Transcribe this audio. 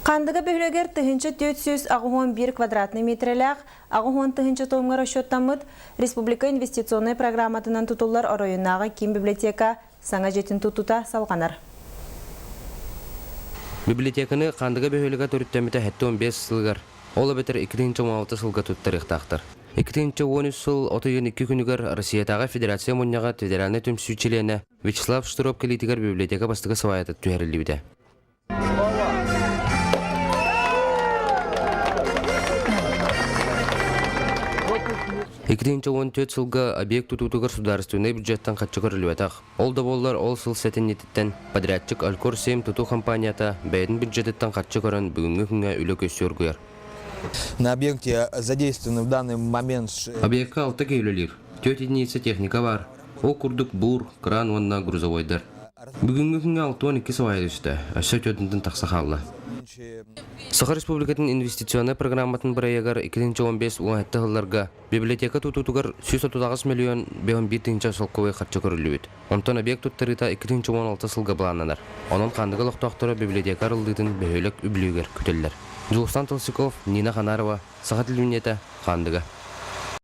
Хандыга бөһүөлэгэр 1481 квадратный метрэлээх 80 тыһыынча томҥа расчеттаммыт республика инвестиционнай программатынан тутуллар оройуоннааҕы киин библиотека саҥа дьиэтин тутуута салҕанар. Библиотеканы Хандыга бөһүөлэгэ төрүттэммитэ 75 сылыгар, ол эбэтэр 2016 сылга туттарыахтаахтар. 2013 сыл от ыйын 2 күнүгэр Россиятааҕы Федерация мунньаҕа федеральнай түмсүү чилиэнэ Вячеслав Штыров кэлиитигэр библиотека бастакы сваята түһэриллибитэ. 2014 сылга объект тутуутугар судаарыстыбаннай бюджеттан харчы көрүллүбэтэх. Ол да буоллар, ол сыл сэтинньититтэн подрядчик Алькор-7 тутуу компанията бэйэтин бюджетыттан харчы көрөн бүгүҥҥү күҥҥэ үлэ көссүү оргуйар. На объекте задействованы в данный момент... Объекка алта киһи үлэлиир. Түөрт единица техника баар. Ол курдук бур, кран уонна грузовойдар. Бүгүҥҥү күҥҥэ 62 сыбаайа түстэ, өссө төрдүнтэн тахса хаалла. Саха Республикатын инвестиционнай программатын бырайыагар 2015 17 сылларга библиотека тутуутугар 138 миллион 51 тыһыынча солкуобай харчы көрүллүбүт. Онтон объект туттарыыта 2016 сылга былааннанар. Онон Хаандыга олохтоохторо библиотека арыллыытын бөһүөлэк үбүлүөйүгэр күтэллэр. Дьулустан Толсиков, Нина Ханарова, Саха телевидениета, Хаандыга.